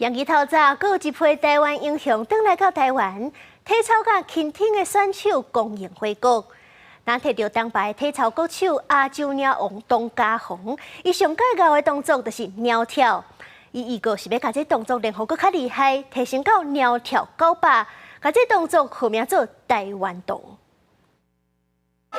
楊枝透早，閣有一批台灣英雄轉來到台灣，體操佮輕艇的選手光榮回國。咱提著銅牌體操國手亞洲鳥王董家鴻，伊上蓋𠢕的動作就是鳥跳。伊預告是欲共這動作練予閣較厲害，提升到鳥跳900，共這動作號名做台灣動。亞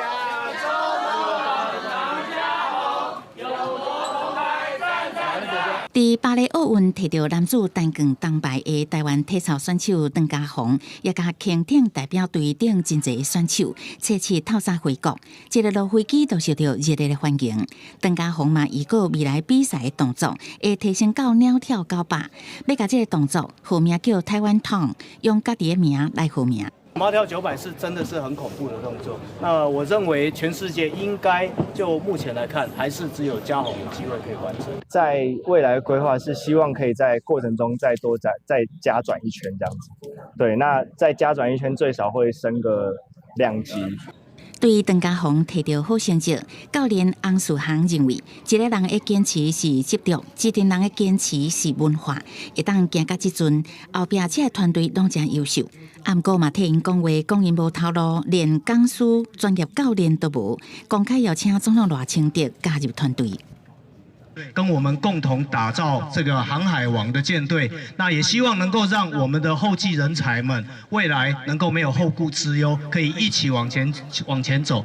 洲王董家鴻，勇奪銅牌讚讚讚。佇巴黎奧運提著男子單槓銅牌的台灣體操選手鄧家鴻，也佮輕艇代表隊等真濟選手，初七透早回國，一個落飛機就受著熱烈的歡迎。鄧家鴻嘛預告未來比賽的動作會提升到鳥跳九百，欲共這個動作號名叫台灣動，用家己的名來號名。貓跳九百是真的是很恐怖的動作。那我認為全世界應該就目前來看，還是只有家鴻有機會可以完成。在未來的規劃是希望可以在過程中再多再加轉一圈這樣子。對，那再加轉一圈最少會升個兩級。對鄧家鴻提著好成績，教練翁樹航認為，一個人的堅持是執著，一群人的堅持是文化。會當行到這陣，後壁這個團隊攏誠優秀。毋過嘛替𪜶講話，講𪜶無頭路，連講師、專業教練都無，公開邀請總統賴清德加入團隊。跟我們共同打造這個航海王的艦隊，那也希望能夠讓我們的後繼人才們未來能夠沒有後顧之憂，可以一起往前往前走。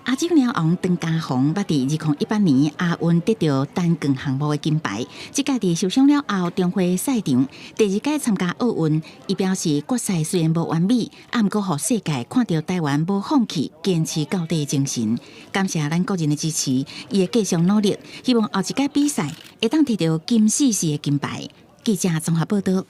亞洲鳥王鄧家鴻捌佇2018年亞運得著單槓項目的金牌，這屆佇受傷了後重回賽場，第二屆參加奧運，伊表示決賽雖然無完美，毋過予世界看著台灣無放棄、堅持到底的精神。感謝咱國人的支持，伊會繼續努力，希望後一屆比賽會當提著金絲絲的金牌。記者綜合報道。